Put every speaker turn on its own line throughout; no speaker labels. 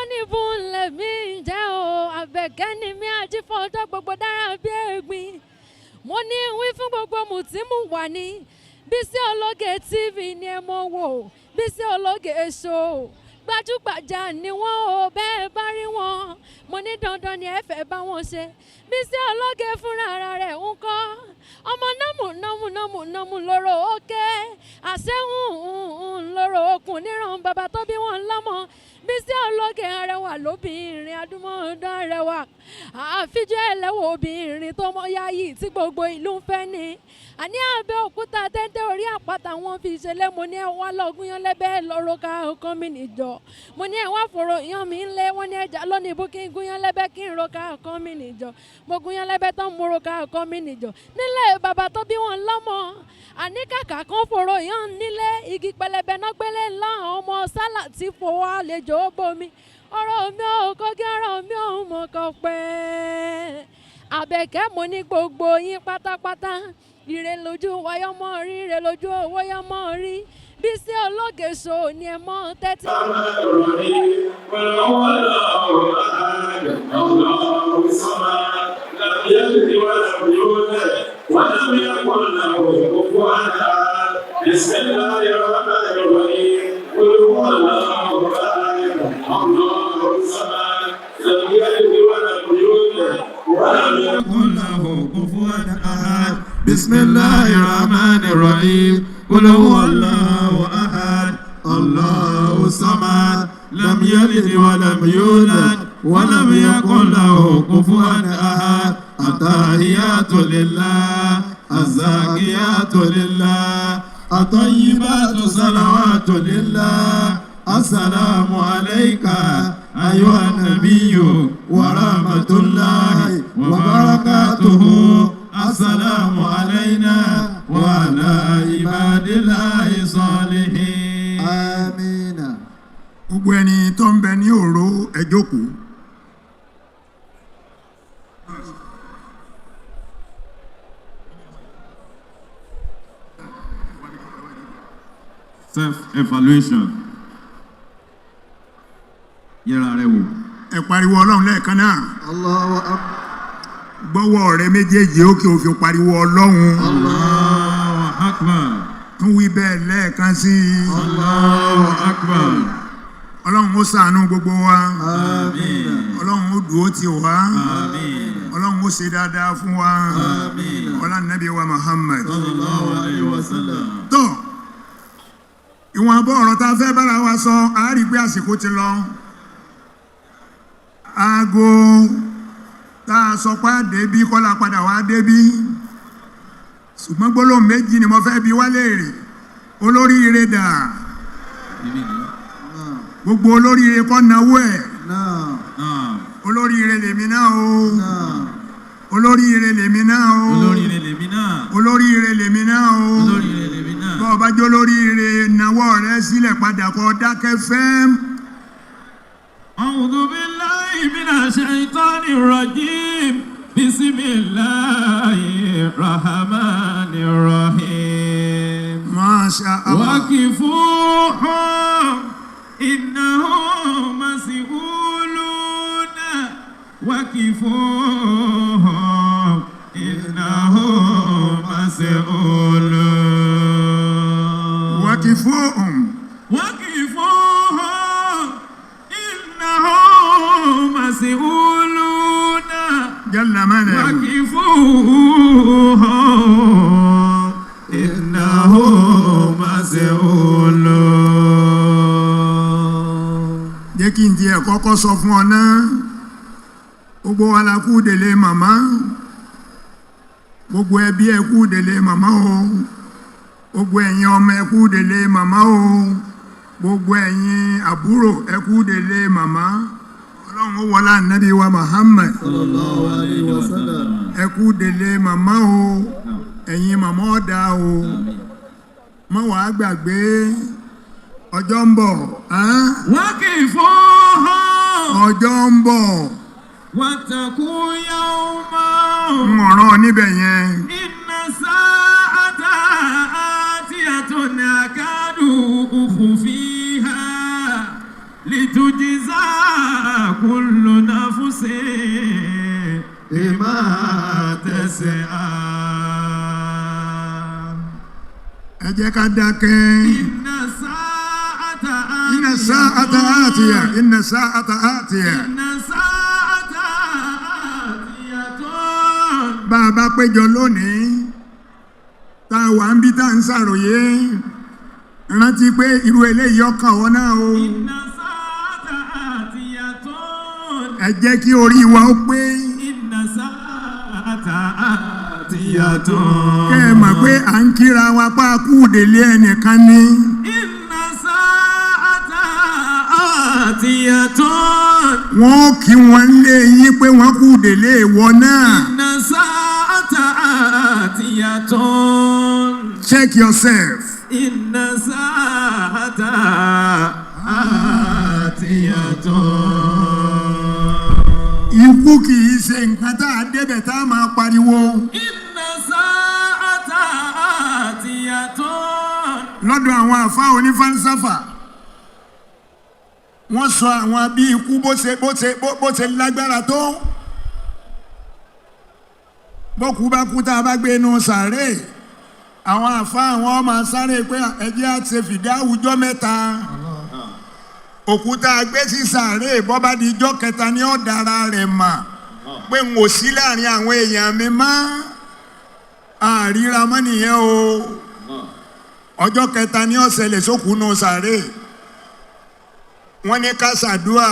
Sọ́nìbùn lèmi ń jẹ́ o, Àbẹ̀kẹ́ ni mí, ajífọ́jọ́ gbogbo dára bí ẹ̀gbin. Mo ní wí fún gbogbo mùtímù wà ní Bísí Ológe TV ni ẹ mọ̀ wò, Bísí Ológe Show. Gbajúgbajà ni wọ́n o, bẹ́ẹ̀ bá rí wọn. Mo ní dandan ni ẹ fẹ́ bá wọn ṣe. Bísí Ológe fúnra ara rẹ̀ ń kọ́. Ọmọ nọ́mù nọ́mù nọ́mù nọ́mù lóró òkè. Àṣehùn lóró okùn níran bàbá tó bí wọn lọ́mọ. Bísí Ológe arẹwà lóbìnrin, adúmọ̀ọ́dán arẹwà. Àfijọ́ ẹlẹ́wọ̀ obìnrin tó mọ yáyì tí gbogbo ìlú ń fẹ́ ni. Àní Abẹ́òkúta téńté orí àpáta wọn fi ṣẹlẹ̀. Mo ní ẹ wá lọ́gùn yan lẹ́bẹ̀ lọ́rọ́ ká ọkàn mi nìjọ. Mo ní ẹ wá fòrò yan mi ńlẹ̀, wọ́n ní ẹja lónìí ibú kí n gún yan lẹ́bẹ̀ kí n ro ká ọkàn mi nìjọ. Mo gún yan lẹ́bẹ̀ tán, mo ro ká ọkàn mi nìjọ. Nílẹ̀ bàbá tó bí wọn lọ́mọ. Àní kàkà kan fòrò yan nílé, igi pẹlẹbẹ náà gbélé ńlá ọmọ sálà tí fowó àlejò bomi. Ọ̀rọ̀ mi ò kọ́gí, ọ̀rọ̀ mi ò mọ̀ kọ́ pẹ́. Àbẹ̀kẹ́, mo ní gbogbo yín pátápátá. Ire lójú wáyọ́ mọ́ rí, ire lójú owó yọ́ mọ́ rí. Bísí Ológe Show ni ẹ mọ́ tẹ́tí.
قل هو الله أحد الله الصمد لم يلد ولم يولد ولم يكن له كفوا أحد. بسم الله الرحمن الرحيم. قل هو الله أحد الله الصمد لم يلد ولم يولد ولم يكن له كفوا أحد. بسم الله الرحمن الرحيم. قل هو الله أحد الله الصمد لم يلد ولم يولد ولم يكن له كفوا أحد. التحيات لله، الزاكيات لله، الطيبات صلوات لله. السلام عليك أيها النبي ورحمة الله وبركاته. السلام علينا وعلى عباد الله الصالحين.
آمين.
Gbogbo ẹni tó ń bẹ ní òró, ẹ jókòó.
Self-evaluation. Yẹra rẹ wò.
Ẹ pariwo Ọlọ́run lẹ́ẹ̀kan náà.
الله أكبر.
Gbọ́wọ́ rẹ méjèèjì ó kí o fi pariwo Ọlọ́run.
الله أكبر.
Tún wí bẹ́ẹ̀ lẹ́ẹ̀kan sí i.
الله أكبر.
Ọlọ́run ó ṣàánú gbogbo wa.
آمين.
Ọlọ́run ó dúró tì wá.
آمين.
Ọlọ́run ó ṣe dáadáa fún wa.
آمين.
Ọlá Nàbí wa Muhammad.
صلى الله عليه وسلم.
Tó ìwọ̀n abọ́ ọ̀rọ̀ tá a fẹ́ bára wa sọ, a rí pé àsìkò ti lọ. Aago tá a sọ pé a débí kọ́lá padà wá débí, ṣùgbọ́n gbólóhùn méjì ni mo fẹ́ bi wá léèrè. Olóríire dà? Gbogbo olóríire kọ́ náwó ẹ̀.
نعم.
نعم.
Olóríire lèmi náà o.
نعم.
Olóríire lèmi náà o.
Olóríire lèmi náà.
Olóríire lèmi náà o.
Olóríire lèmi náà.
Bọ́ ọ bá jó lóríire, náwó rẹ sílẹ̀ padà kọ́ dákẹ́ fẹ́m.
أعوذ بالله من الشيطان الرجيم. بسم الله الرحمن الرحيم.
Masha Allah.
وقفوهم إنهم مسؤولون. وقفوهم إنهم مسؤولون.
وقفوهم.
وقفوهم إنهم مسؤولون.
جل ملأ.
وقفوهم إنهم مسؤولون.
Jẹ́ kí n tiẹ̀ kọ́kọ́ sọ fún ọ náà, gbogbo wa la kú délé màmá, gbogbo ẹbí ẹ kú délé màmá o, gbogbo ẹ̀yin ọmọ ẹ kú délé màmá o, gbogbo ẹ̀yin àbúrò ẹ kú délé màmá. Ọlọ́run ó wọlá Ànábì wa Muhammad.
صلى الله عليه وسلم.
Ẹ kú délé màmá o, ẹ̀yin màmá ọ̀dà o. Mọ́ wàá gbàgbé, ọjọ́ ń bọ̀ ẹ́n?
وقفوهم.
Ọjọ́ ń bọ̀.
واتقوا يوما.
Ń ọ̀ràn níbẹ̀ yẹn.
إن الساعة آتية أكاد أخفيها لتجزى. تسعى.
Ẹ jẹ́ ká dákẹ́.
إن الساعة
إن الساعة آتية، إن الساعة آتية.
إن الساعة آتية.
Bá a bá péjọ lónìí, tá a wà ń bí tá a ń ṣàròyé, rántí pé irú eléyìí ọkàn wọn náà o.
إن الساعة آتية.
Ẹ jẹ́ kí orí wa ó pé.
إن الساعة آتية.
Kẹ́ ẹ mọ̀ pé à ń kíra wa pa kú délé ẹnìkan ní.
إن الساعة آتية.
Wọ́n ó kí wọn lé yín pé wọ́n kú délé ìwọ náà.
إن الساعة آتية.
Check yourself.
إن الساعة آتية.
Ikú kì í ṣe nǹkan tá a débẹ̀ tá a máa pariwo.
إن الساعة آتية.
Lọ́dọ̀ àwọn àfa onífáńsáfà, wọ́n sọ àwọn bí ikú bó ṣe lágbára tó. Bókú bá kú, tá a bá gbé inú sàárè, àwọn àfa àwọn máa sáré pé ẹjẹ́ á ṣe fìdí àwùjọ 3. Òkúta gbé sí sàárè, bọ́ bá di ijọ́ kẹta ní ọ̀dára rẹ̀ mà pé n ò sí láàrin àwọn èèyàn mi mọ́, àríra mọ́ nìyẹn o. Ọjọ́ kẹta ní ó ṣẹlẹ̀ sókùnù sàárè. Wọ́n ní ká ṣàdúà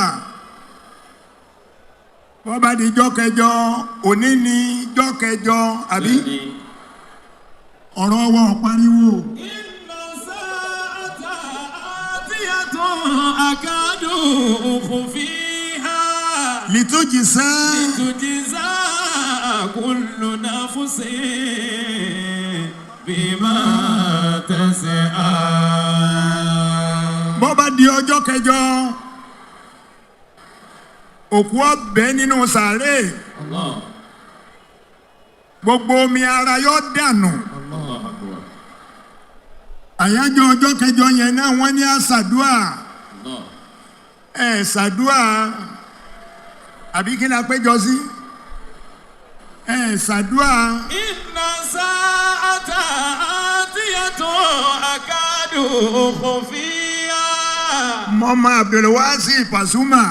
bọ́ bá di ijọ́ kẹjọ. Òní ní ijọ́ kẹjọ, àbí ọ̀rọ̀ wọn ò pariwo.
إن الساعة آتية أكاد أخفيها.
لتجزى.
لتجزى كل نفس بما تسعى.
Bọ́ bá di ọjọ́ kẹjọ, òkú ọbẹ̀ nínú sàárè, gbogbo omi ara yóò dànù. Àyájọ́ ọjọ́ kẹjọ yẹn náà, wọ́n ní àṣàdúà ẹ̀ ṣàdúà, àbí kí ni a péjọ sí ẹ̀ ṣàdúà?
إن الساعة آتية أكاد أخفيها.
Mọ́mọ́ Abdulwasi Pasuma,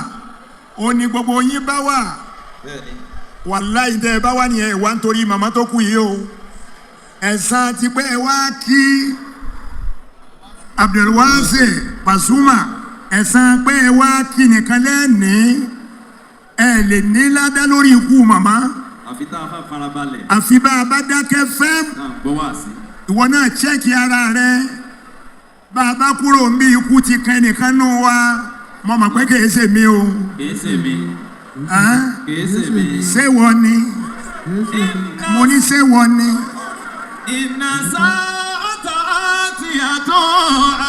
ó ní gbogbo yín bá wà. Wàláyé, tẹ́ ẹ bá wà nìyẹn, wà nítorí màmá tó kù yìí o. Ẹ̀san ti pé ẹ wá kí Abdulwasi Pasuma, ẹ̀san pé ẹ wá kí nìkan lẹ́ẹ̀ní, ẹ lè ní ládá lórí ikú màmá.
Àfi tá a bá farabalẹ̀.
Àfi bá a bá dákẹ́ fẹ́.
Náà gbọ́ wá sí.
Ìwọ náà check ara rẹ. Bá a bá kúrò ń bí, ikú ti kan ẹnìkan nù wa. Mo mọ̀ pé kìí ṣe mi o.
Kìí ṣe mi.
Hàn?
Kìí ṣe mi.
Ṣé wọ́n ni mo ní? Ṣé wọ́n ni?
إن الساعة آتية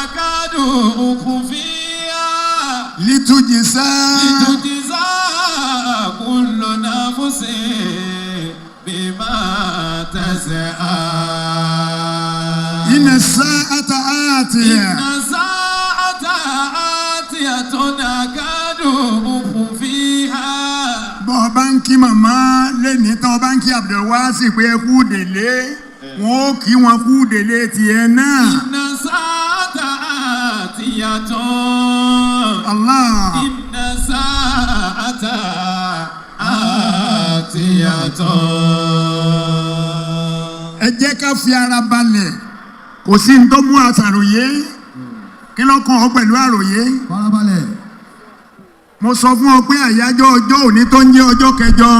أكاد أخفيها.
لتجزى.
لتجزى كل نفس بما تسعى.
إن الساعة آتية.
إن الساعة آتية أكاد أخفيها.
Bọ́ ọ bá ń kí màmá lẹ́ni tán, ọ bá ń kí Abdulwasi pé ẹ kú délé, wọn ó kí wọn kú délé tiẹ̀ náà.
إن الساعة آتية.
Allah.
إن الساعة آتية.
Ẹ jẹ́ ká fi ara balẹ̀. Kò sí ní tó mú àṣàròyé. Kí ló kàn ọ́ pẹ̀lú àròyé?
Farabalẹ̀.
Mo sọ fún ọ pé àyájọ́ ọjọ́ òní tó ń jẹ́ ọjọ́ kẹjọ,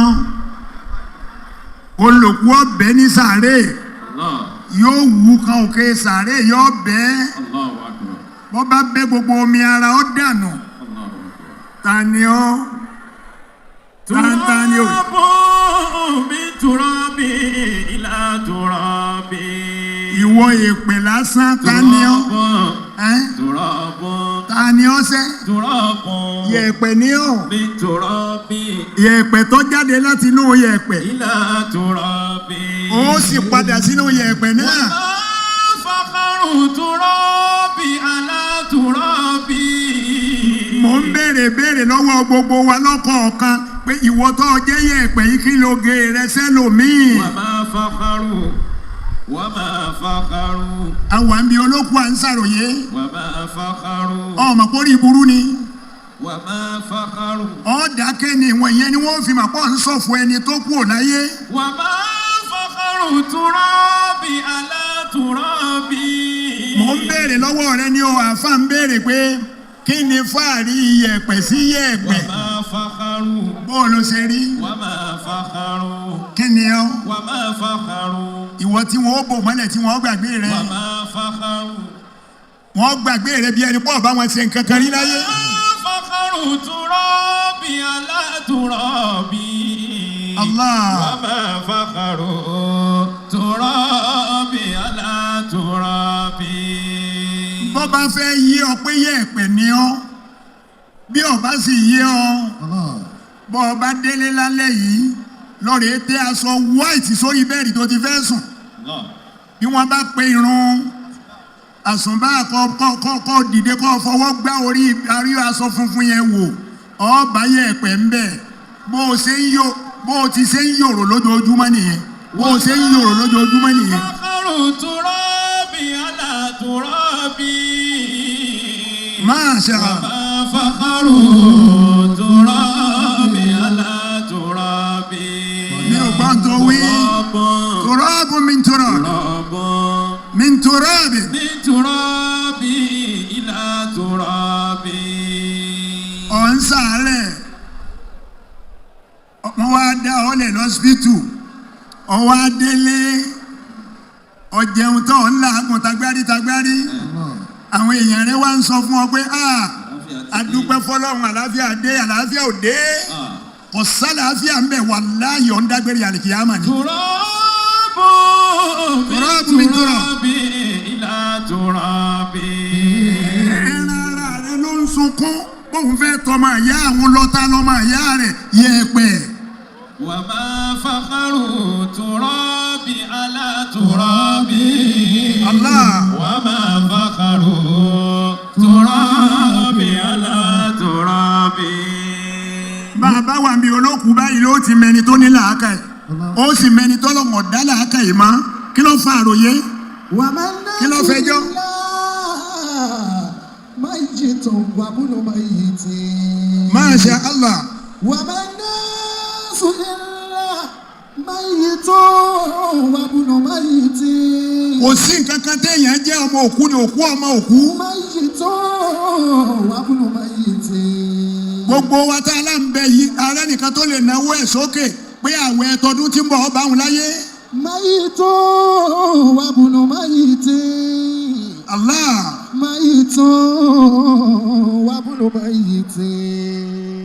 olùkú ọbẹ̀ ní sàárè, yóò wú kan òkè sàárè, yóò bẹ́. Bọ́ bá bẹ́, gbogbo omi ara ó dànù. Ta ni ọ́? Ta ni o?
تراب من تراب إلى تراب.
Ìwọ èpè lásán, ta ni ọ́? Ẹ́n?
تراب.
Ta ni ọ́ sẹ́?
تراب.
Yẹ̀pẹ̀ ni ọ́.
من تراب.
Yẹ̀pẹ̀ tó jáde láti inú yẹ̀pẹ̀,
إلى تراب.
ó sì padà sínú yẹ̀pẹ̀ náà.
وما فخر تراب على تراب.
Mò ń béèrè béèrè lọ́wọ́ gbogbo wa lọ́kọ̀ọ̀kan. Pé ìwọ tó jẹ́ yẹ̀pẹ̀ yìí kí ló ge rẹ sẹ́lòmíì.
وما فخر وما فخر
Àwọn àmì olókùn à ń ṣàròyé.
وما فخر
Ọmọ pórí burú ni.
وما فخر
Ọ̀dàkẹ́ ni ìwọ̀n yẹn ni wọ́n fi mà pọ̀ ń sọ̀fọ̀ ẹni tó kú ò láyé.
وما فخر ترابي على ترابي
Mò ń béèrè lọ́wọ́ rẹ ni o, àáfà ń béèrè pé kí ni fáàrí iyẹ̀pẹ̀ sí yẹ̀pẹ̀?
وما فخر
Bó o ló ṣe rí?
وما فخر
Kí ni ọ́?
وما فخر
Ìwọ tí wọ́n ó bò mọ́lẹ̀ tí wọ́n gbàgbé rẹ.
وما فخر
Wọ́n gbàgbé rẹ bí ẹni pọ̀ bá wọn ṣe nǹkan kan rí láyé.
فخر ترابي على ترابي
Allah.
وما فخر ترابي على ترابي
Bó bá fẹ́ yí ọ pé yẹ̀pẹ̀ ni ọ́, bí ó bá sì yí ọ, bó o bá délé lálẹ́ yìí, lọ́ọ̀rẹ́ tẹ́ aṣọ white sórí bẹ́ẹ̀dì tó ti fẹ́ sùn.
الله
Bí wọ́n bá pe irun àsùnbà kọ́ dìde kọ́ fọwọ́ gbá orí arí aṣọ funfun yẹn wò, ọba yẹ̀pẹ̀ ń bẹ̀. Bó o ṣe ń yò bó o ti ṣe ń yòrò lójoojúmọ́ nìyẹn. Bó o ṣe ń yòrò lójoojúmọ́ nìyẹn.
فخر ترابي على ترابي
Máa ṣe à.
وما فخر ترابي على ترابي
Mi ò gbọ́n tó wí.
تراب
Turabu min turab.
تراب
Min turabi.
من ترابي إلى ترابي
Ọ̀ ń sàárẹ̀. Wọ́n wá dá ọ lẹ̀ lọ́sibítù. Ọ wá délé. Ọ̀jẹun tó ń làágùn tagbárí tagbárí. Àwọn èèyàn rẹ̀ wá ń sọ fún ọ pé "Ah, a dúpẹ́ fọlọ́run àlàáfíà dé àlàáfíà ò dé. Kò sálàáfíà ń bẹ̀ wàláhì ọ̀ ń dágbére àlìkìyámà ni."
تراب
تراب
من
من تراب.
ترابي إلى ترابي
Ẹran ara rẹ̀ ló ń sunkún bóun fẹ́ tọmọ ìyá àwọn lọ́tà lọ́mọ ìyá rẹ̀ yẹ̀pẹ̀.
وما فخر ترابي على ترابي
Allah.
وما فخر ترابي على ترابي
Bàbá wa mi olókùú báyìí ló ti mẹni tó ní làákà yìí. Ó sì mẹni tó lọ́wọ́ dá làákà yìí mọ́. Kí ló fa àròyé?
وما الناس
Kí ló fẹjọ́?
إلا ميت وابن ميت
Masha Allah.
وما الناس إلا ميت وابن ميت
Kò sí nǹkan kan téèyàn jẹ́ ọmọ òkú ni òkú ọmọ òkú.
ميت وابن ميت
Gbogbo wa tá a lá ń bẹ yìí, ààrẹ nìkan tó lè náwó ẹ̀ sókè pé àwẹ̀ tọdún tí ń bọ̀ ọ́ bá òun láyé.
ميت وابن ميت
Allah.
ميت وابن ميت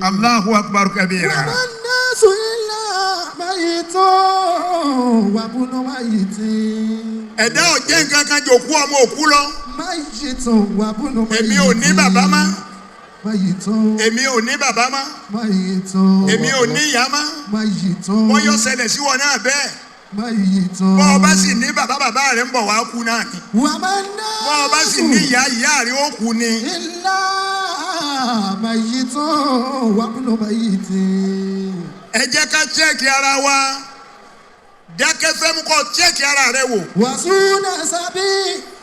Allahu akbar kabira.
وما الناس إلا ميت وابن ميت
Ẹ̀dá ò jẹ́ nǹkan kan jòkú ọmọ òkú lọ.
ميت وابن ميت
Èmi ò ní bàbá mọ́.
ميت
Èmi ò ní bàbá mọ́.
ميت
Èmi ò ní ìyá mọ́.
ميت
Bọ́yọ̀ ṣẹlẹ̀ sí wọn náà bẹ́ẹ̀.
ميت
Bọ́ ọ bá sì ní bàbá bàbá rẹ̀ ń bọ̀ wá kú náà ni.
وما
Bọ́ ọ bá sì ní
الناس
ìyá ìyá rẹ̀ ó kú ni.
إلا ميت وابن ميت
Ẹ jẹ́ ká check ara wa. Dákẹ́ fẹ́ mú kọ́ check ara rẹ wò.
وسون سبي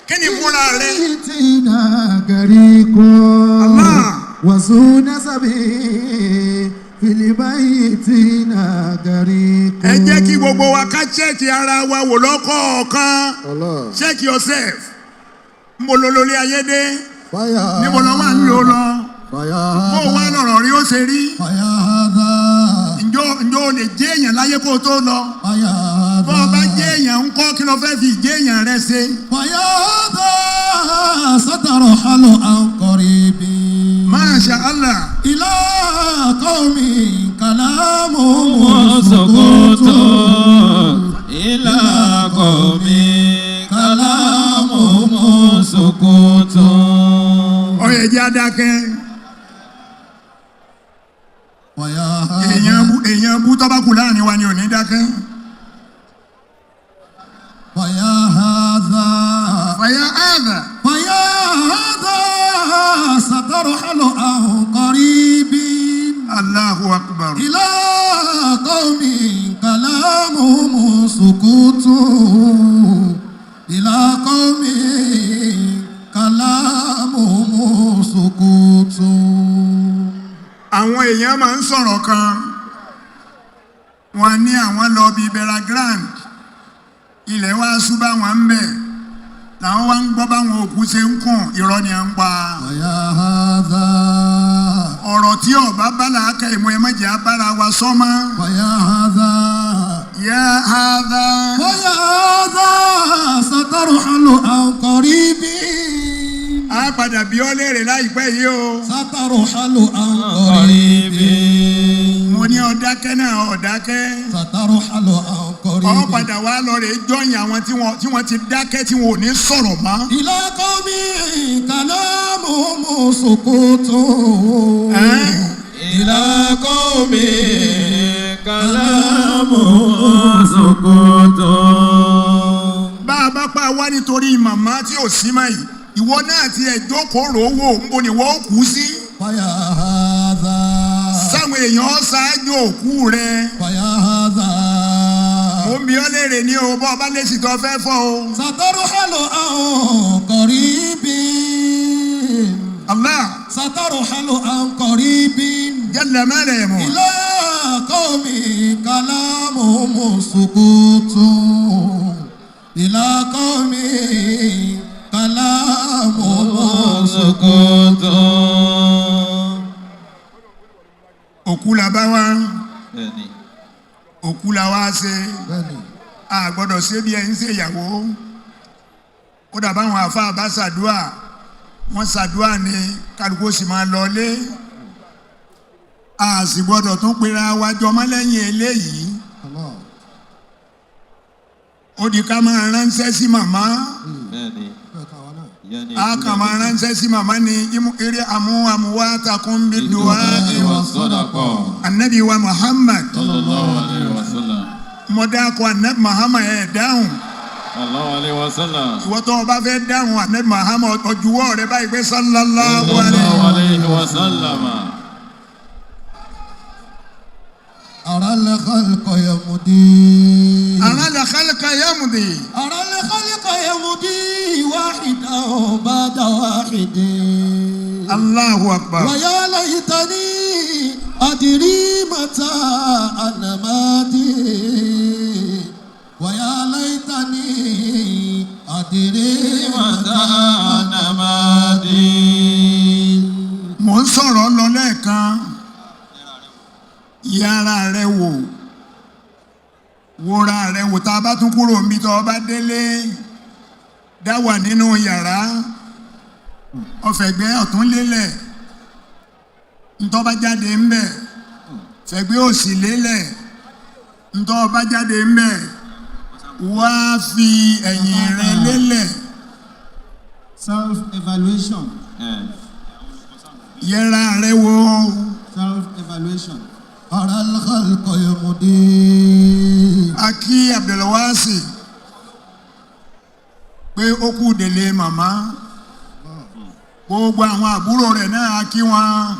Kí ni ìmúra rẹ?
ميتنا غريق
Allah.
وسون سبي في الميتين غريق
Ẹ jẹ́ kí gbogbo wa ká check ara wa wò lọ́kọ̀ọ̀kan.
Allah.
Check yourself. Níbo lo lórí ayé dé?
فيا
Níbo lo wà ń lò lọ?
فيا
Bó o wá lọ̀rọ̀ rí ó ṣe rí?
فيا هذا
Ǹjọ́ o lè jẹ́ èèyàn láyé kó o tó lọ?
فيا
Bó o bá jẹ́ èèyàn ń kọ́ kí ló fẹ́ fi ìjẹ́ èèyàn rẹ ṣe?
فيا هذا سترحل عن قريب
Masha Allah.
إلى قوم كلامهم
وسكوت
سكوت
إلى قوم كلامهم سكوت
Ó yẹ jẹ́ adákẹ́.
ويا
Èèyàn bú tọ́ bá kù láàrin wa ni ò ní dákẹ́.
ويا هذا
Fàyà àdà.
ويا هذا سترحل عن قريب
Allah. Allahu akbar.
إلى قوم كلامهم سكوت إلى قوم كلامهم سكوت
Àwọn èèyàn máa ń sọ̀rọ̀ kan, wọ́n ní àwọn lọ bí Bera Grand, ilẹ̀ wa ṣú bá wọn ń bẹ̀, làwọn wá ń gbọ́ báwọn òkú ṣe ń kùn. Irọ́ ni à ń pa.
ويا هذا
Ọ̀rọ̀ tí ọba bá làákà ìmọ̀ ẹ mọ̀jẹ̀ abára wa sọ́mọ́.
ويا هذا
Yá hádá.
ويا هذا سترحل عن قريب.
A padà bí ọ léèrè láìpẹ́ yìí o.
سترحل عن قريب.
Mo ní ọ̀dákẹ́ náà, ọ̀dákẹ́.
سترحل عن
Ọ
قريب.
padà wá lọ rè jọyìn àwọn tí wọ́n ti dákẹ́, tí wọ́n ò ní sọ̀rọ̀ mọ́.
إلى قوم كلامهم سكوت.
Ẹ́n?
إلى قوم كلامهم سكوت.
Bá a bá pa wá nítorí màmá tí ò sí mọ́ yìí, ìwọ náà ti ẹ̀ jókòó rò ó wò ń bo ni wọ́n ó kú sí.
فيا هذا
Sáwọn èèyàn ṣáájú òkú rẹ.
فيا هذا
Mo ń bi ọ́ léèrè ní o, bọ́ ọba lẹ́sìn tó fẹ́ fọ́ o.
سترحل عن قريب.
Allah.
سترحل عن قريب.
Jalla mẹ́rẹ̀ mọ̀.
إلى قوم كلامهم سكوت إلى قوم كلامهم
سكوت.
Òkú la bá wá,
Bẹ́ẹ̀ni.
òkú la wá ṣe.
Bẹ́ẹ̀ni.
A gbọ́dọ̀ ṣe bí ẹni ṣe ìyàwó. Ó dàbá àwọn àfa bá ṣàdúà, wọ́n ṣàdúà ní kálukú sì máa lọ lé. A sì gbọ́dọ̀ tún pera wa jọmọ́ lẹ́yìn eléyìí.
Allah.
Ó di ká máa ránṣẹ́ sí màmá.
Bẹ́ẹ̀ni.
Bẹ́ẹ̀ ká wa náà.
Ìyá ni.
A kàn máa ránṣẹ́ sí màmá ní eré amú amúwá takùn bí dùwà.
Sadaqa.
Anabi wa Muhammad.
Sallallahu alayhi wa sallam.
Mọ̀dákọ̀ anabi Muhammad ẹ̀ dáhùn.
Sallallahu alayhi wa sallam.
Ìwọ tó o bá fẹ́ dáhùn anabi Muhammad, ọjúwọ́ rẹ báyìí pé sallallahu alayhi.
Sallallahu alayhi wa sallam.
أرى الخلق يمضي.
Ara la khalqa yamdi.
أرى الخلق يمضي واحدا بعد واحد.
Allahu akbar.
ويا ليتني أدري متى أنا مادي ويا ليتني أدري متى أنا مادي.
Mò ń sọ̀rọ̀ lọ lẹ́ẹ̀kan. Yàrá rẹ wò, wòra rẹ wò. Tá a bá tún kúrò níbi tó o bá délé, dá wà nínú yàrá, ọ̀fẹ̀gbẹ́ ọ̀tún lélẹ̀, ntọ́ bá jáde ńbẹ̀, fẹ̀gbẹ́ òsì lélẹ̀, ntọ́ bá jáde ńbẹ̀, wá fi ẹ̀yìn rẹ lélẹ̀.
Self-evaluation.
Yẹra rẹ wò.
Self-evaluation.
أرى الخلق يمضي.
Akí Abdulwasi pé ó kú délé màmá, gbogbo àwọn àbúrò rẹ̀ náà a kí wọn.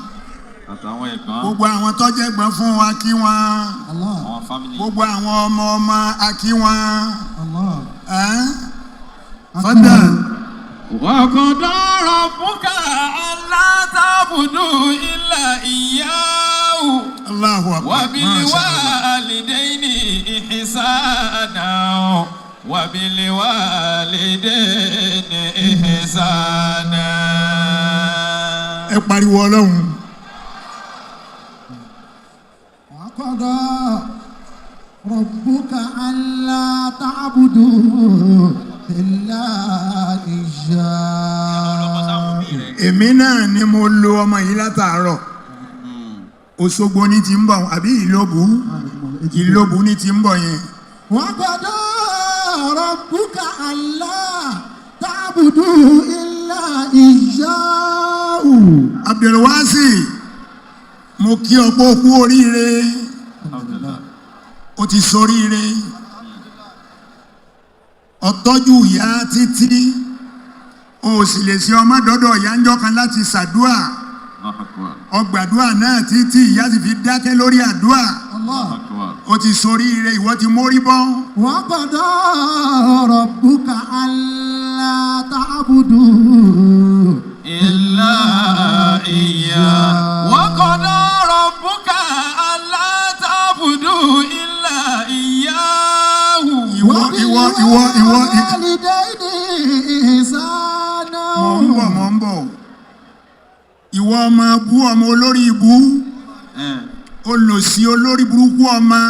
Àtàwọn ẹ̀gbọ́n.
Gbogbo àwọn tọ́jẹ́gbọ́n fún wa kí wọn.
Allah.
Àwọn family.
Gbogbo àwọn ọmọ ọmọ a kí wọn.
Allah.
Ẹ́n? Fọ́dà.
وقضى ربك ألا تعبدوا إلا إياه
Allahu akbar.
وبالوالدين إحسانا وبالوالدين إحسانا.
Ẹ pariwo Ọlọ́run.
وقضى ربك ألا تعبدوا إلا إياه.
Èmi náà ni mo lo ọmọ yìí látàárọ̀. Òṣogbo ní ti ń bọ̀ àbí Ìlóbù? Ìlóbù ní ti ń bọ̀ yẹn.
وقضى ربك ألا تعبدوا إلا إياه.
Abdulwasi, mo kí ọ pé o kú oríire, o ti soríire, ọtọ́jú ìyá títí, o sì lè ṣe ọmọ dọ́dọ̀ ìyá ńjọ́ kan láti ṣàdúà.
Allahu Akbar.
Ọgbàdúrà náà títí ìyá sì fi dákẹ́ lórí àdúrà.
Allah.
Akbar.
Ó ti soríire, ìwọ ti mórí bọ́.
وقضى ربك ألا تعبدوا
إلا إياه وقضى ربك ألا تعبدوا إلا إياه.
Ìwọ ìwọ ìwọ ìwọ
وبالوالدين إحسانا.
Mọ̀ ń bọ̀, mọ̀ ń bọ̀. Ìwọ ọmọ bú, ọmọ olórí ibú, olòṣì, olórí burúkú ọmọ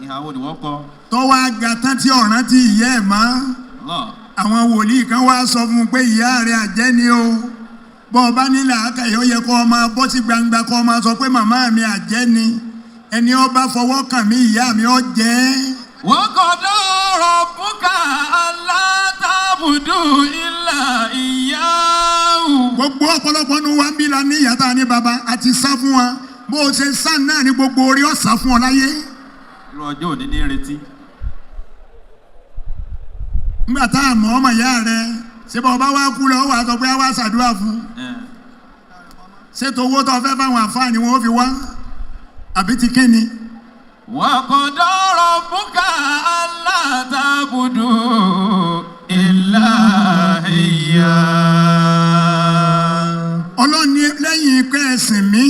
Ìhàwọ̀ ni wọ́n kọ́.
tọ́wọ́ aga tán tí ọ̀ràn tí ìyá ẹ̀ mọ́.
Allah.
Àwọn wòlíì kan wá sọ fún un pé ìyá rẹ̀ àjẹ́ ni o. Bọ́ ọ bá nílà ákàyọ́ yẹ kó o máa bọ́ sí gbangba, kó o máa sọ pé màmá mi àjẹ́ ni, ẹni ó bá fọwọ́ kàn mí, ìyá mi ó jẹ́.
وقضى ربك ألا تعبدوا إلا إياه.
Gbogbo ọ̀pọ̀lọpọ̀ nu wa ń bí la ní ìyá tá a ní bàbá àti sá fún wa. Bó o ṣe sá náà ní gbogbo orí ọ̀sá fún ọ láyé.
Irú ọjọ́ òní ní retí.
Nígbà tá a mọ̀ ọmọ ìyá rẹ ṣé bá ọba wa kú lọ, wàá sọ pé a wá ṣàdúrà fún ṣètò owó tó fẹ́ fáwọn àfáà ni wọ́n fi wá àbí ti kíni.
وقضى ربك ألا تعبدوا إلا إياه.
Ọlọ́run ní lẹ́yìn pé ẹ̀sìn mi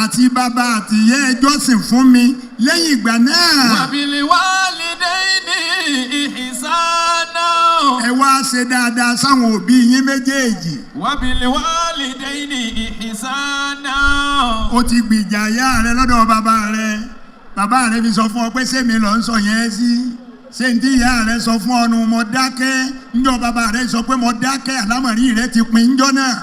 àti bàbá àti ìyá ẹ jọ́sìn fún mi, lẹ́yìn ìgbà náà
وبالوالدين إحسانا.
Ẹ wá ṣe dáadáa sáwọn òbí yín méjèèjì.
وبالوالدين إحسانا.
Ó ti gbìjà ìyá rẹ lọ́dọ̀ bàbá rẹ, bàbá rẹ fi sọ fún ọ pé sèmi lọ ń sọ yẹn sí, ṣé n tí ìyá rẹ sọ fún ọ nu? Mo dákẹ́ ńjọ́ bàbá rẹ sọ pé mo dákẹ́, àlámọ̀rí rẹ ti pin ńjọ́ náà.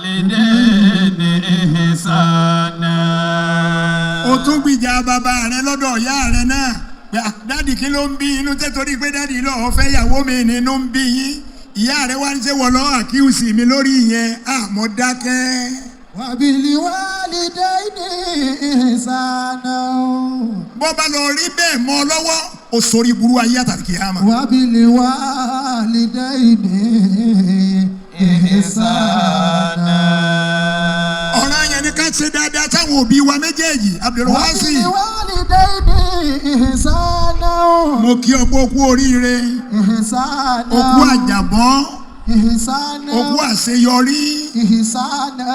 وبالوالدين إحسانا.
O tún gbìjà bàbá rẹ lọ́dọ̀ ìyá rẹ náà pé, "Ah, daddy, kí ló ń bí inú tẹ́ torí pé daddy lọ́ọ́ fẹ́ ìyàwó mi nínú ń bí yín?" Ìyá rẹ wá ń ṣe wọ̀ lọ́ọ́ àkíyèsí mi lórí ìyẹn, à mo dákẹ́.
وبالوالدين إحسانا.
Bọ́ bá lọ rí bẹ́ẹ̀ mọ́ ọ lọ́wọ́, o sórí burú ayé àtàkì kíyámà.
وبالوالدين إحسانا.
Ọ̀ràn yẹn ni ká ṣe dáadáa sáwọn òbí wa méjèèjì, Abdulwasi.
وبالوالدين إحسانا.
Mo kí ọ pé o kú oríire,
إحسانا.
o kú àjàbọ́,
إحسانا.
o kú àṣeyọrí.
إحسانا.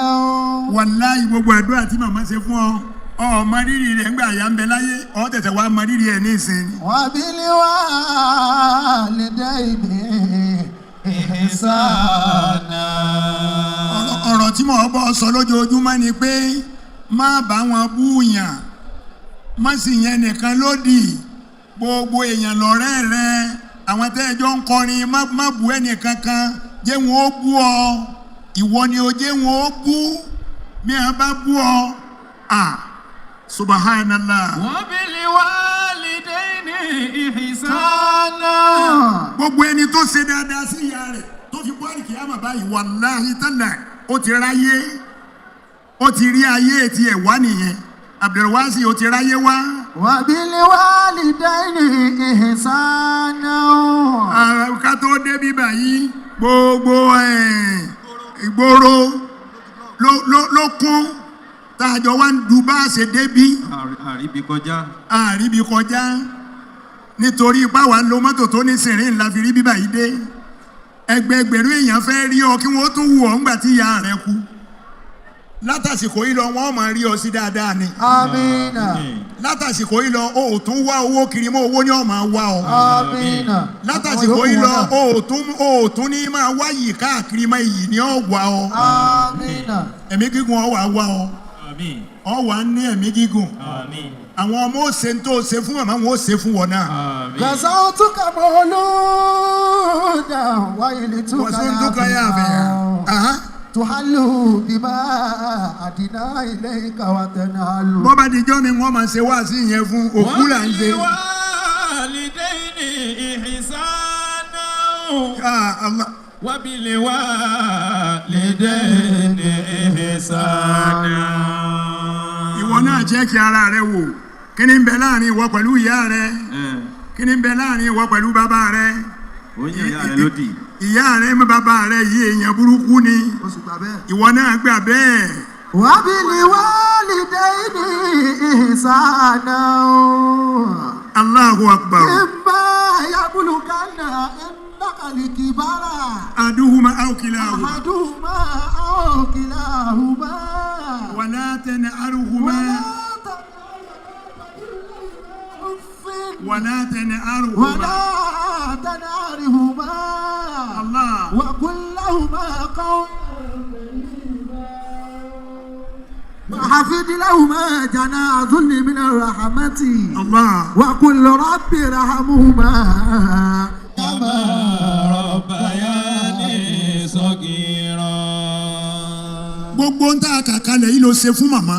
Wàláhì, gbogbo àdúrà tí màmá ṣe fún ọ, ọ mọ rírì rẹ̀ ńgbà yà ń bẹ láyé, ọ tẹ̀tẹ̀ wá mọ rírì ẹ̀ ní ìsìn.
وبالوالدين إحسانا.
Ọ̀rọ̀ tí mò ń bọ́ sọ lójoojúmọ́ ni pé má bá wọn búyàn, má sì yẹn nìkan lódì, gbogbo èèyàn lọ́rẹ́ rẹ, àwọn tẹ́ ẹ jọ ń kọrin, má bú ẹnì kankan, jẹ́ wọn ó bú ọ, ìwọ ni o jẹ́ wọn ó bú mi à bá bú ọ à subhanallah.
وبالوالدين إحسانا.
Gbogbo ẹni tó ṣe dáadáa sí ìyá rẹ̀ tó fi bọ́ àlìkìyàmà báyìí, wàláhì tálà, ó ti ráyé, ó ti rí ayé tiẹ̀ wá nìyẹn. Abdulwasi, ó ti ráyé wá.
وبالوالدين إحسانا.
Ara ká tó dé bíbà yìí, gbogbo ẹ̀, ìgboro ló kún tá a jọ wá ń du bá a ṣe débí.
Àríbi kọjá.
Àríbi kọjá nítorí ipá wa ń lo mọ́tò tó ní sìnrìn ńlá fi rí bíbà yìí dé. Ẹgbẹẹgbẹ̀rún èèyàn fẹ́ rí ọ kí wọ́n tún wù ọ́ ńgbà tí ìyá rẹ kú. Látàsìkò yìí lọ, wọ́n máa rí ọ sí dáadáa ni.
آمين.
Látàsìkò yìí lọ, o ò tún wá owó kiri mọ́, owó ni ó máa wá ọ.
آمين.
Látàsìkò yìí lọ, o ò tún ní máa wá yìí káàkiri mọ́, iyì ni ó wá ọ.
آمين.
Ẹ̀mí gígùn ó wá wá ọ.
Àmín.
Ọ wà ní ẹ̀mí gígùn.
Àmín.
Àwọn ọmọ ó ṣe ń tó ṣe fún màmá wọn, ó ṣe fún wọn náà.
Àmín.
غزوتك مولودا ويلتك.
Wọ́n tún yà fẹ́.
تحل بما أدنى إليك وتنهل.
Bọ́ bá dijọ́ mi, wọ́n máa ṣe wá sí ìyẹn fún òkú là ń ṣe.
وبالوالدين إحسانا.
Ah, Allah.
وبالوالدين إحسانا.
Ìwọ náà jẹ́ kí ara rẹ wò, kí ni ń bẹ láàrin ìwọ pẹ̀lú ìyá rẹ? Kí ni ń bẹ láàrin ìwọ pẹ̀lú bàbá rẹ?
Ó yàn ìyá rẹ lódì.
Ìyá rẹ mọ bàbá rẹ yìí, èèyàn burúkú ni.
O sì gbà bẹ́ẹ̀.
Ìwọ náà gbà bẹ́ẹ̀.
وبالوالدين إحسانا.
Allahu akbar.
إما يبلغن عندك الكبر
أحدهما أو كلاهما
أحدهما أو كلاهما
ولا تنهرهما
ولا أف
ولا تنهرهما
ولا تنهرهما
الله
وقل لهما قولا وحفظ لهما جناح الذل من الرحمة
الله
وقل رب ارحمهما كما
ربياني صغيرا.
Gbogbo ń tá a kà kalẹ̀ yìí ló ṣe fún màmá.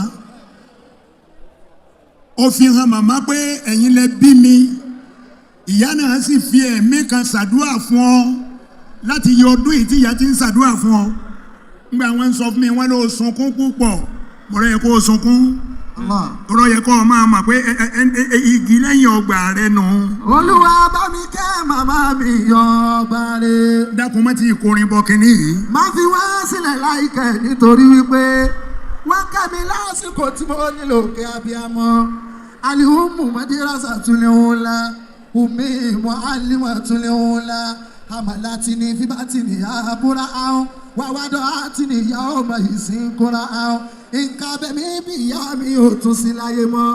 Ó fi hàn màmá pé ẹ̀yin lẹ bí mi. Ìyá náà sì fi ẹ̀mí kan ṣàdúrà fún ọ láti yọ ọdún yìí tí ìyá ti ń ṣàdúrà fún ọ. Nígbà wọn ń sọ fún mi, wọn ló sunkún púpọ̀. Mọ̀rọ̀ yẹ kó o sunkún.
Allah.
Ọ̀rọ̀ yẹ kó o máa mọ̀ pé igi lẹ́yìn ọgbà rẹ nù.
Olúwa, bá mi kẹ́ màmá mi yọ ọba rẹ̀.
Dákun, má ti kọrin bọ kínní yìí.
Má fi wá sílẹ̀ láìkẹ́, nítorí wípé wọ́n kẹ́ mi lásìkò tí mo nílò kí abiyamọ. Alihumu madirasa tunle ńlá umi muhalima tunle ńlá amalatini fibatini akura ahun wàwádọ́ àtìní ìyá ọmọ ìsìnkúra ahun. Nǹkan abẹ́mi bí ìyá mi ò tún sí láyé mọ́,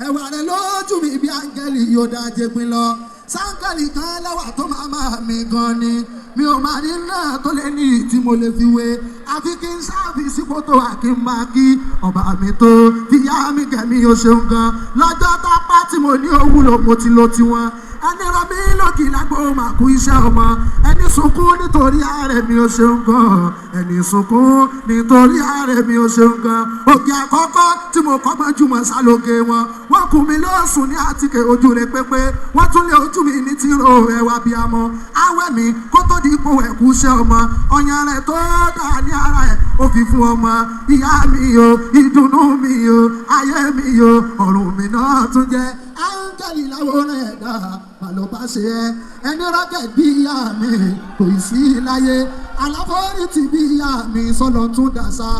ẹwà rẹ lójú mi bí áńgẹ́lì yóò dá jẹgbin lọ. Sáńgẹ́lì kan lẹ́wà tó máa máa mi gan ni, mi ò máa rí náà tó lé ní tí mo lè fi wé, àfi kí n sáàfì sípò tó wà kí n máa kí ọba mi tó fìyà mi kẹ́mi. Ó ṣeun gan lọ́jọ́ tápá tí mo ní òwúlò, mo ti lo tiwọn. Ẹni rọ mí lókì lágbo mà kú iṣẹ́ ọmọ. Ẹni sunkún nítorí ààrẹ mi, ó ṣeun gan. Ẹni sunkún nítorí ààrẹ mi, ó ṣeun gan. Òkè àkọ́kọ́ tí mo kọ́ gbọ́njúmọ̀ sálóge wọn, wọ́n kùn mí lóṣùn ní àtìkè ojú rẹ̀ pépé, wọ́n tún lé ojú mi ní tìró ẹwà bíamọ awẹ́ mi kó tó di ipò ẹ̀kú iṣẹ́ ọmọ. Ọyàn rẹ̀ tó dà ní ara ẹ̀ ó fi fún ọmọ. Ìyá mi o, ìdùnnú mi o, ayé mi o, ọ̀run mi náà tún jẹ́ áńgẹ́lì láwòrán ẹ̀dá màlúù bá ṣe ẹ́. Ẹni rọ́kẹ̀ bí ìyá mi kò ì sí láyé, aláforítì bí ìyá mi sọlọ tún dàsa.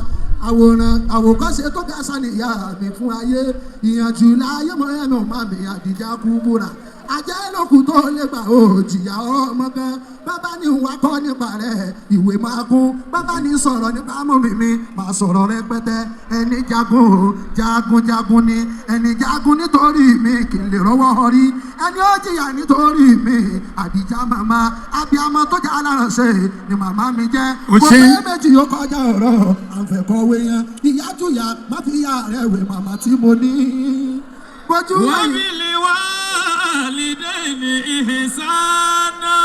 Àwòrán àwòkọ́ṣe tó gàṣà nìyá mi fún ayé. Ìyànjú láyé mọ́ ẹnu màmí Àdìjà kú búra ajẹ́ lókun tó lè gbà ó jìyà ọmọ kan. Bàbá ní wà kọ́ nípa rẹ̀, ìwé máa kún. Bàbá ní sọ̀rọ̀ nípa mọ́mí mi, máa sọ̀rọ̀ rẹpẹtẹ. Ẹni jagun o, jagun jagun ni ẹni jagun nítorí mi kì í lè rọ́wọ́ rí. Ẹni ó jìyà nítorí mi, Àdìjà màmá abiyamọ tó jẹ́ alárànṣe ni màmá mi jẹ́.
Ó ṣe.
Mo fẹ́ méjì yóò kọjá ọ̀rọ̀ àǹfẹ̀kọ̀wé yẹn. Ìyá jùyà má fi ìyá rẹ̀ wé màmá tí mo ní. Bójú wẹ̀yìn.
وبالوالدين إحسانا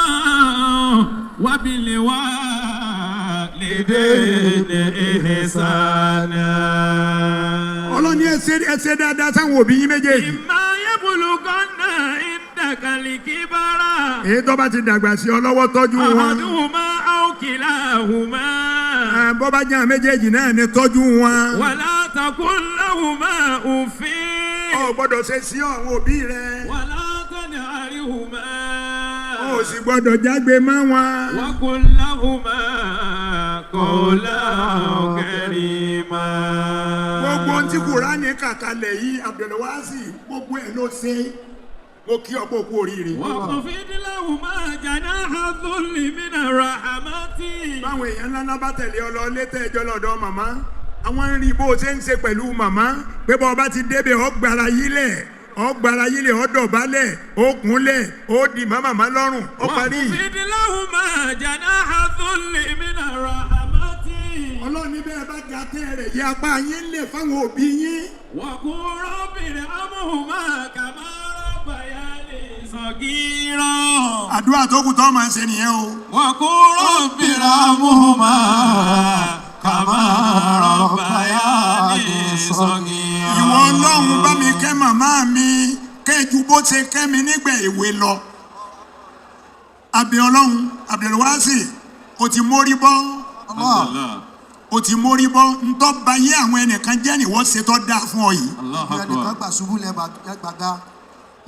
وبالوالدين إحسانا.
Ọlọ́ni, ẹ ṣe dáadáa sáwọn òbí yín méjèèjì.
إما يبلغن عندك الكبر
Èyí tó bá ti dàgbà sí ọ lọ́wọ́, tọ́jú wọn.
أحدهما أو كلاهما
Ẹ, bọ́ bá jẹ́ àwọn méjèèjì náà ni, tọ́jú wọn.
ولا تقل لهما أف.
Ọ gbọ́dọ̀ ṣe sí àwọn òbí rẹ.
ولا تنهرهما
O sì gbọ́dọ̀ jágbe mọ́ wọn.
وقل لهما قولا كريما.
Gbogbo ohun tí Kùránì kà kalẹ̀ yìí, Abdulwasi, gbogbo ẹ̀ ló ṣe. Mo kí ọ pé o kú oríire.
واخفض لهما جناح الذل من الرحمة.
Báwọn èèyàn ńlá ńlá bá tẹ̀lé ọ lọ létẹ̀ ẹjọ́ lọ́dọ̀ màmá, àwọn ń rí bó o ṣe ń ṣe pẹ̀lú màmá pé bọ́ ọ bá ti débẹ̀, ọ gbára yílẹ̀, ọ gbára yílẹ̀, ọ dọ̀bálẹ̀, ó kúnlẹ̀, ó dì má màmá lọ́rùn, ó parí.
واخفض لهما جناح الذل من الرحمة.
Ọlọ́run ní bẹ́ẹ̀ bá ga tẹ́ rẹ̀ yẹ apá yín lè fáwọn òbí yín.
وقل رب ارحمهما كما ربياني صغيرا.
Àdúrà tó kù tó máa ń ṣe nìyẹn o.
وقل رب ارحمهما كما ربياني صغيرا.
Ìwọ Ọlọ́run, bá mi kẹ́ màmá mi, kẹ́ ju bó ṣe kẹ́ mi nígbà èwe lọ. Àbí Ọlọ́run, Abdulwasi, o ti mórí bọ́, o ti mórí bọ́. Ntọ́ ba yé àwọn ẹnìkan jẹ́ nìwọ́ ṣe tọ́ dáa fún ọ yìí.
Bí ẹnìkan gbà ṣubú lẹ́gbàga.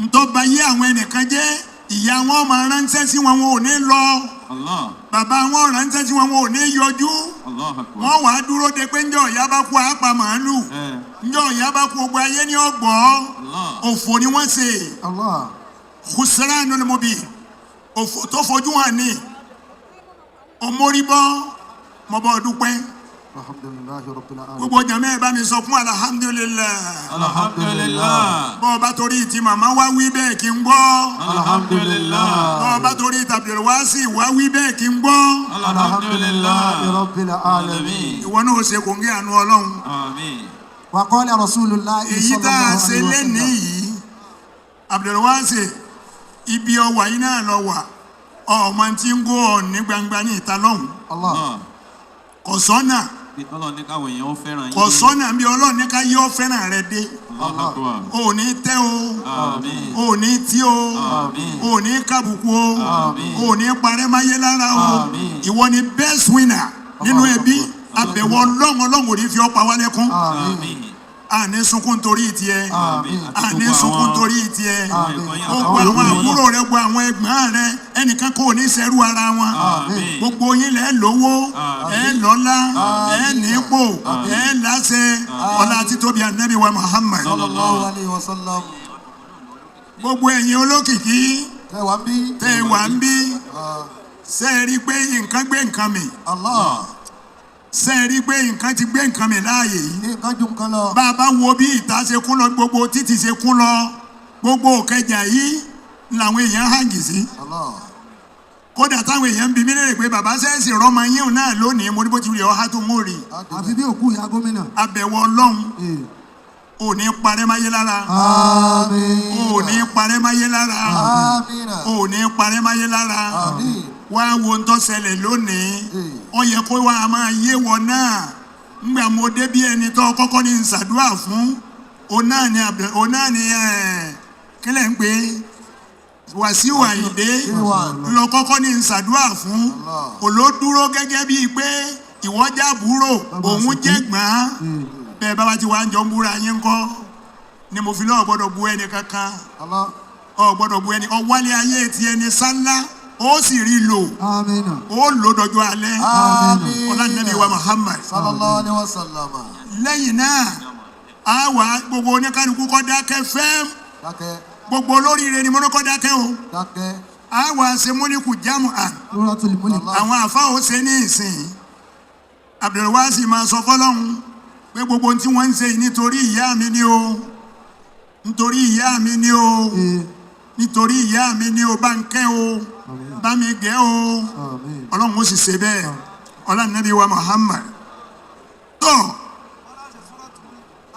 Ntọ́ ba yé àwọn ẹnìkan jẹ́, ìyá wọn máa ránṣẹ́ sí wọn, wọn ò ní lọ.
Allah.
Bàbá wọn ránṣẹ́ tí wọn ò ní yọjú.
Allahu Akbar.
Wọ́n wàá dúró de pé ńjọ́ ìyá bá kú àápa màálù, ńjọ́ ìyá bá kú gbogbo ayé ní ọgbọ́.
Allah.
Òfò ni wọ́n ṣe.
Allah.
Khusranul mubin, òfò tó fojú hàn ní ọmọríbọ́ mọ́bọ́ dúpẹ́.
Alhamdulillahi rabbil alamin.
Gbogbo jàmẹ́ ẹ̀ bá mi sọ fún alhamdulillah.
Alhamdulillah.
Bọ́ ọ bá torí ti màmá wá wí bẹ́ẹ̀ kí n gbọ́.
Alhamdulillah.
Bọ́ ọ bá torí tàbílwásì wá wí bẹ́ẹ̀ kí n gbọ́.
Alhamdulillah.
Rabbil alamin.
Ìwọ náà ó ṣe kòńgẹ́ àánú Ọlọ́run.
Àmín.
Wa qala Rasulullahi
Èyí tá a
sallallahu
ṣe
alaihi
lénìí
wasallam.
yìí, Abdulwasi, ibi ọwà yìí náà lọ wà, ọmọ tí ń gó ọ ní gbangba ní ìta lọ́hùn.
Allah.
Kò sọ́nà.
Bí Ọlọ́run ní káwọn èèyàn ó fẹ́ràn yín.
Kò sọ́nà bí Ọlọ́run ní ká yọ fẹ́ràn rẹ dé.
Allahu Akbar.
O ò ní tẹ́ o.
Àmín.
O ò ní tí o.
Àmín.
O ò ní kàbùkù o.
Àmín.
O ò ní parẹ́ máyé lára o.
Àmín.
Ìwọ ni best winner nínú ẹbí. Àbẹ̀wò Ọlọ́run, Ọlọ́run ò ní fi ọ́ pa wá lẹ́kún.
Àmín.
Àmín.
Àní sunkún torí tiẹ̀.
Àmín.
Àní sunkún torí tiẹ̀.
Àmín.
Gbogbo àwọn àbúrò rẹ, gbogbo àwọn ẹ̀gbọ́n rẹ, ẹnìkan kò ní ṣerú ara wọn.
Àmín.
Gbogbo yín lẹ lówó, ẹ lọ́lá, ẹ nípò, ẹ láṣẹ. Ọlá títóbi Ànábì wa Muhammad.
Sallallahu alaihi wasallam.
Gbogbo ẹ̀yin olókìkí
Tẹ́ wà ń bí.
tẹ́ ẹ wà ń bí, ṣe é rí i pé nǹkan gbé nǹkan mì?
Allah.
Ṣe é rí i pé nǹkan ti gbé nǹkan mì láàyè yìí?
Nǹkan ju nǹkan lọ.
Bá a bá wo bí ìta ṣe kún lọ, gbogbo títì ṣe kún lọ, gbogbo Òkẹjà yìí làwọn èèyàn hàngì sí.
Allah.
Kódà táwọn èèyàn ń bi mí léèrè pé bàbá sẹ́ẹ̀sì rọ́mọ yín náà lónìí, mo ní bó ti rí ọha tó ń rí.
Àfi bí òkú ìyá gómìnà.
Abẹ̀wò Ọlọ́run, ò ní parẹ́ máyé lára.
Àmín.
Ò ní parẹ́ máyé lára.
Àmín.
Ò ní parẹ́ máyé lára.
Àmín.
Wá wo ń tó ṣẹlẹ̀ lónìí, ó yẹ kó wá máa yé wọ náà. Ngbà mo dé bí ẹni tó kọ́kọ́ ní ṣàdúrà fún òun náà ni òun náà ni kílẹ̀ ń pè é, Wàsíù Àyìndé lọ kọ́kọ́ ní ṣàdúrà fún. Olódúró gẹ́gẹ́ bíi pé ìwọ jábúrò, òun jẹ́gbọ́n. Bẹ́ẹ̀ bá wa ti wá ń jọ ń búra yín kọ́ ni mo fi lọ́ọ̀ gbọ́dọ̀ bu ẹnì kankan.
Allah.
Ọ gbọ́dọ̀ bu ẹni ọwálé ayé ti ẹni sálá, ó sì rí lò.
Àmín.
Ó lò dọjọ́ alẹ́.
Àmín.
Ọlá Nábì wa Muhammad.
Sallallahu alaihi wasallam.
Lẹ́yìn náà, a wà gbogbo oníkálukú kọ́ dákẹ́ fẹ́m.
Dákẹ́.
Gbogbo olóríire ni mo ní kọ́ dákẹ́ o.
Dákẹ́.
A wà ṣe múlíkù jámù àn.
Suratul Mulk.
Àwọn àfa ò ṣe ní ìsìn. Abdulwasi máa sọ fọlọ́hún pé gbogbo ohun tí wọ́n ń ṣe yìí, nítorí ìyá mi ni o, nítorí ìyá mi ni o, nítorí ìyá mi ni o, bá ń kẹ́ o, bá mi gẹ́ o.
Àmín.
Ọlọ́run ó sì ṣe bẹ́ẹ̀. Ọlá Nábì wa Muhammad tó.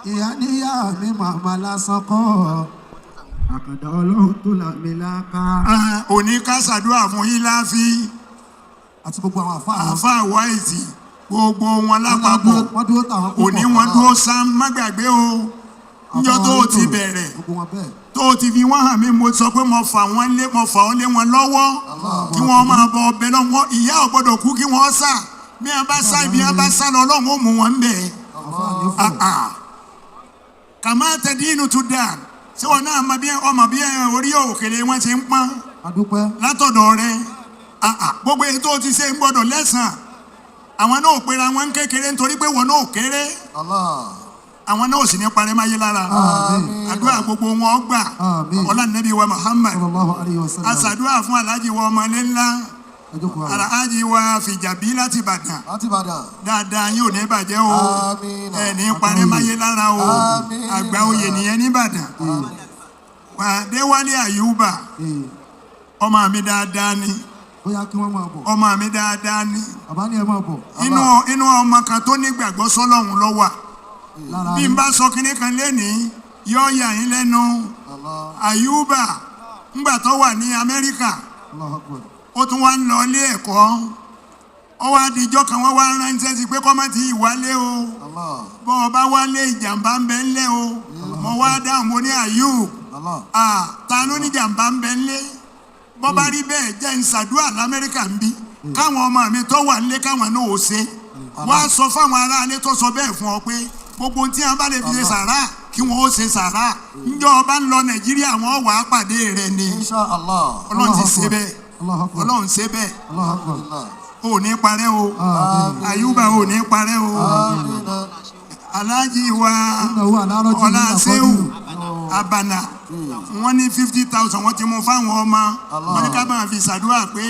Ìyá níyà mi màmá lásán kọ́. Àkàndá Ọlọ́run tó là mí láká.
Òní ká ṣàdúrà fún yín láàfin.
Àti gbogbo àwọn àfáà wọn.
Àfa wáìtì, gbogbo wọn lápapọ̀.
Wọ́n dúró tàwọn púpọ̀.
Òní wọn dúró sám, má gbàgbé o, níjọ́ tó o ti bẹ̀rẹ̀,
Gbogbo wọn bẹ́ẹ̀.
tó o ti fi wọ́n hàn mí, mo sọ pé mo fà wọ́n lé, mo fà wọ́n lé wọn lọ́wọ́ kí wọ́n máa bọ ọbẹ̀ lọ́wọ́. Ìyá ò gbọ́dọ̀ kú kí wọ́n sà bí wọ́n bá sá, ibi wọ́n bá sá lọ, Ọlọ́run ó mú wọn bẹ̀.
Àfáà ní fún.
Kàmá tẹ̀dínú tún dà ṣé wọn náà mọ bí ọmọ bí orí òkèlè wọn ṣe ń pọ́n
Adúpẹ́.
látọ̀dọ̀ rẹ. Gbogbo èyí tó o ti ṣe ń gbọ́dọ̀ lẹ́sàn. Àwọn náà ò pera wọn kékeré nítorí pé wọn náà ò kéré.
Allah.
Àwọn náà ò sì ní parẹ́ máyé lára.
Àmín.
Àdúrà gbogbo wọn gbà.
Àmín.
Ọlá Nábì wa Muhammad.
Sallallahu alaihi wasallam.
Aṣàdúrà fún aláàjì wa ọmọlé ńlá.
Ẹ jókòó àwọn.
Aláàjì wa Fìjàbí láti Ìbàdàn.
Láti Ìbàdàn.
Dáadáa yóò ní bàjẹ́ o.
Àmín.
Ẹ ní parẹ́ máyé lára o.
Àmín.
Àgbà oyè nìyẹn nìbàdàn. Adéwálé Àyùbá, ọmọ mi dáadáa ni.
Bóyá kí wọ́n máa bọ̀.
Ọmọ mi dáadáa ni.
Bàbá ní ẹ máa bọ̀.
Inú ọmọ kan tó nígbàgbọ́ sọ́lọ́hun ló wà.
Lára
Bí n bá sọ kinní kan lénìí, yóò yà yín lẹ́nu. Àyùbá ńgbà tó wà ní Amẹ́ríkà,
Allahu Akbar.
ó tún wá ń lọ ilé ẹ̀kọ́. Ó wá dijọ́ kan, wọ́n wá ránṣẹ́ sí pé kọ́mọ́ ti wálé o.
Allah.
Bọ́ ọ bá wálé, ìjàmbá ń bẹ ńlẹ̀ o. Mo wá dáhùn, mo ní Àyùb,
Allah.
ta ló ní jàmbá ń bẹ ńlẹ̀? Bọ́ bá rí bẹ́ẹ̀, jẹ́ ń ṣàdúrà l'Amẹ́ríkà ń bí káwọn ọmọ mi tó wà nílé káwọn náà ò ṣe. Wá sọ fáwọn aráalé tó sọ bẹ́ẹ̀ fún ọ pé gbogbo ohun tí wọn bá lè fi ṣe sàrà, kí wọn ó ṣe sàrà. Ńjọ́ ọba ń lọ Nàìjíríà, wọn wàá pàdé rẹ ni.
Insha Allah.
Ọlọ́run ti ṣe bẹ́ẹ̀.
Allahu Akbar.
Ọlọ́run ṣe bẹ́ẹ̀.
Allahu Akbar.
Ò ní parẹ́ o.
Àmín.
Àyùbá ò ní parẹ́ o. Aláàjì wa
Innahu ala raj'ihi
Ọlá Ṣéwù
laqadir.
Abana, wọ́n ní 50,000 wọ́n ti mú fáwọn ọmọ, wọ́n ní ká máa fi ṣàdúrà pé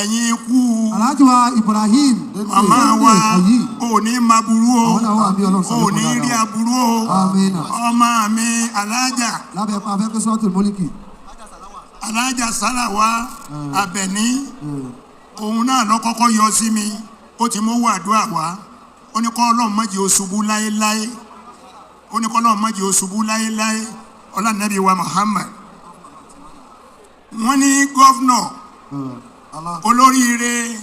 ẹ̀yin ikú
Alhaji wa Ibrahim
màmá wa
Ayi.
ò ní máa burú o,
Àwọn náà wà bí Ọlọ́run
ò
sọ̀rọ̀
ní rí aburú o.
Àmín.
Ọmọ mi alájà
Lábẹ́ pa afẹ́ pé Suratul Mulki.
Alájà Sálàwá Àbẹ̀ní, òun náà lọ kọ́kọ́ yọ sí mi, ó ti mú wàdúrà wá, ó ní kọ́ Ọlọ́run má jẹ́ ó ṣubú láéláé, ó ní kọ́ Ọlọ́run má jẹ́ ó ṣubú láéláé. Ọlànàbí wa Muhammad. Wọ́n ní governor olóríire,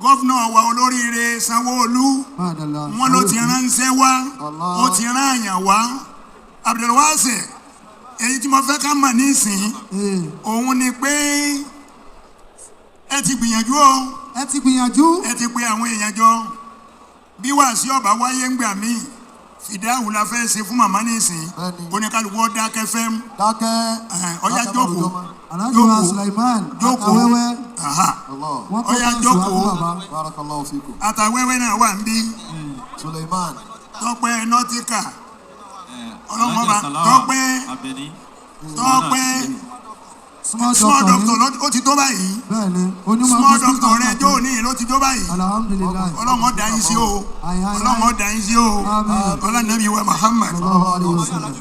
governor wa olóríire Sanwó-Olú,
Madalla.
wọ́n ló ti ránṣẹ́ wá, ó ti rán àyàn wá. Abdulwasi, èyí tí mo fẹ́ ká mọ̀ nísìnyí òun ni pé ẹ ti gbìyànjú o.
Ẹ ti gbìyànjú.
Ẹ ti pe àwọn èèyàn jọ. Bí wàásù ọba wáyé ń gbà míì, fìdáhùn la fẹ́ ṣe fún màmá nísìnyí.
Bẹ́ẹ̀ni.
Oníkálukú ó dákẹ́ fẹ́ mú.
Dákẹ́.
Ọya jókòó.
Alhaji wa Sulaiman
Jókòó.
Atawẹ́wẹ́.
Aha.
Wọ́n kọ́
Ọya
fáǹsì wá
jókòó.
fún bàbá.
Barakallahu fikum.
Àtàwẹ́wẹ́ náà wà ń bí.
Suleiman.
Tọ́pẹ́ nọ́tíkà. Ọlọ́mọba
Alhaja Salawa
Tọ́pẹ́.
Abeni.
Tọ́pẹ́.
Small
Small
doctor
doctor
ni.
ó ti tó báyìí.
Bẹ́ẹ̀ni. Onímọ̀
Small doctor rẹ jó ní ló ti tó báyìí.
Alhamdulilayi.
Ọlọ́run ó dá yín sí o.
Ayi, ayi,
Ọlọ́run ó dá yín sí o.
Àmín.
Ọlọ́nàbí wa Muhammad.
Sallallahu alayhi wa sallam.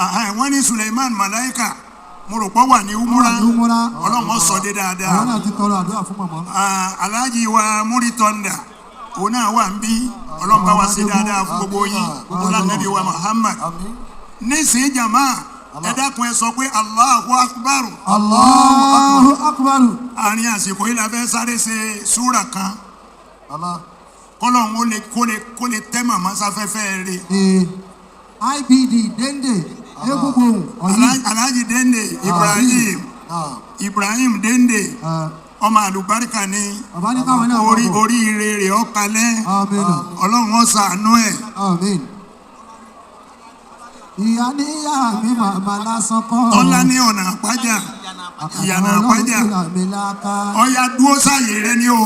Aha, wọ́n ní Suleiman Malaika, mo rò pọ̀ wà ní umura.
Wọ́n wà ní umura.
Ọlọ́run ó sọ dé dáadáa.
Àwọn náà ti tọrọ àdúrà fún màmá.
Ah, Alhaji wa Muri Thunder, òun náà wà ń bí. Ọlọ́run bá wa ṣe dáadáa fún gbogbo yín. Ọlọ́nàbí wa Muhammad.
Àmín.
Nísìnyí jàmá, ẹ dákun, ẹ sọ pé Allahu Akbar.
Allahu akbar.
Àárín àsìkò yìí la fẹ́ sáré ṣe súrà kan
Allah.
kọ́lọ́hún ó lè kó lè tẹ́ màmá sáfẹ́fẹ́ rẹ̀.
Ee, IBD Dende Egungun Ọ̀yí.
Alhaji Dende Ibrahim.
Naam.
Ibrahim Dende, ọmọ àlùbáríkà ni.
Bàbá ní káwọn náà
Orí
kọ́ bọ̀.
oríire rẹ̀ ó kalẹ̀.
Àmín.
Ọlọ́run ó ṣàánú ẹ̀.
Àmín. Ìyá ní ìyá mi màmá lásán kọ́.
Tọ́lá ní ọ̀nà àpájà, ìyànà àpájà.
Ọlọ́run kìlà mi láká.
Ọya dúró sáàyè rẹ ni o,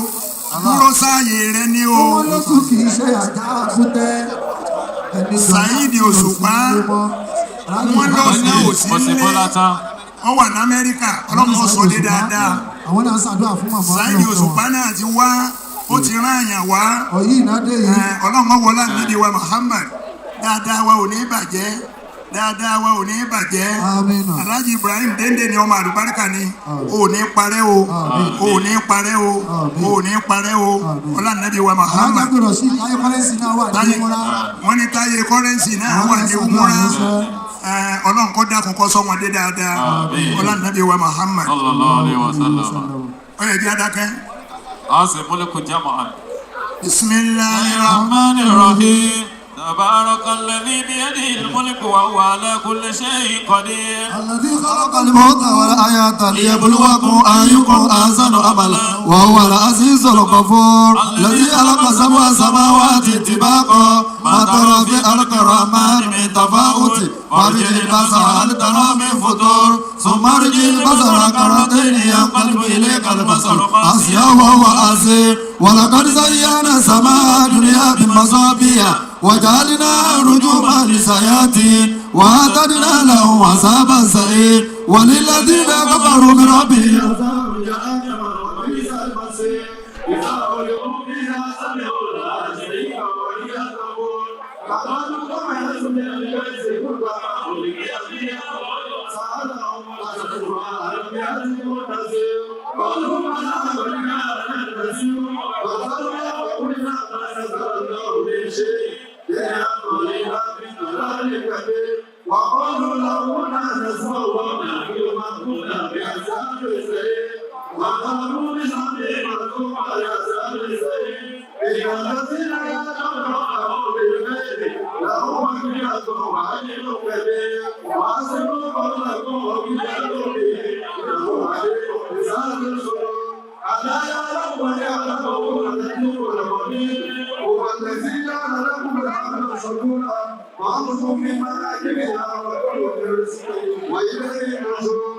dúró sáàyè rẹ ni o.
Owó lóṣù kì í ṣe àjà àkútẹ́. Ẹni dọ̀là
Saheed Òṣùpá, wọ́n lọ sí òsì
Ọ̀sẹ̀
nílé,
Bọ́lá tán.
ó wà ní Amẹ́ríkà. Ọlọ́run ó sọ dé dáadáa.
Àwọn náà ṣàdúrà fún màmá.
Saheed Òṣùpá náà ti wá, ó ti rán àyàn wá.
Ọ̀yí ìnádé yìí.
Ọlọ́run ó wọlá nídìí wa Muhammad. Dáadáa wa ò ní bàjẹ́, dáadáa wa ò ní bàjẹ́.
Àmín.
Alhaji Ibrahim Dende ni, ọmọ àlùbáríkà ni. Ò ní parẹ́ o, ò ní parẹ́ o, ò ní parẹ́ o. Ọlọ́run wa
Alhaji
Muhammad.
Abdulrasheed Táyé Kọ́lẹ́sì náà wà ní
Táyé
Múra.
Wọ́n ní Táyé Kọ́rẹ́nsì náà wà ní umura. Ọlọ́run kó dákun kó sọ wọn dé dáadáa.
Àmín.
Ọlọ́run wa Muhammad.
Sallallahu alayhi wa sallam.
Ó yẹ kí a dákẹ́.
Asi mulku jama'an.
Bisimilahi.
الرحمن الرحيم. تبارك الذي بيده الملك وهو على كل شيء قدير.
الذي خلق الموت والحياة ليبلوكم أيكم أحسن عملا وهو العزيز الغفور. الذي خلق سبع سماوات طباقا ما ترى في خلق الرحمن من تفاوت فارجع البصر هل ترى من فطور ثم ارجع البصر كرتين ينقلب إليك البصر خاسئا وهو حسير. ولقد زينا السماء الدنيا بمصابيح وجعلنا رجوما للشياطين وأعتدنا لهم عذاب السعير. وللذين كفروا بربهم عذاب جهنم وبئس المصير. إذا ألقوا فيها سمعوا لها شهيقا وهي تفور. فقالوا كما سمع الكيس كلما ألقي فيها سألهم خزنتها ألم يأتكم نذير؟ قالوا بلى قد جاءنا النذير فقالوا وقلنا ما نزل الله من شيء إن أنتم إلا في ضلال كبير. وقالوا لو كنا نسمع ونعقل ما كنا بأصحاب السعير. وقالوا بزعمهم مكتوب على أصحاب السعير. إن الذين يدعون ربهم بالغيب لهم مغفرة وأجر كبير. وأسروا قولكم وجاهدوا به إنه عليم بذات الصدور. ألا يعلم من يعلم هو اللطيف الخبير. هو الذي جعل لكم الأرض سكونا فامشوا في مناكبها وكلوا من رزقه وإليه النشور.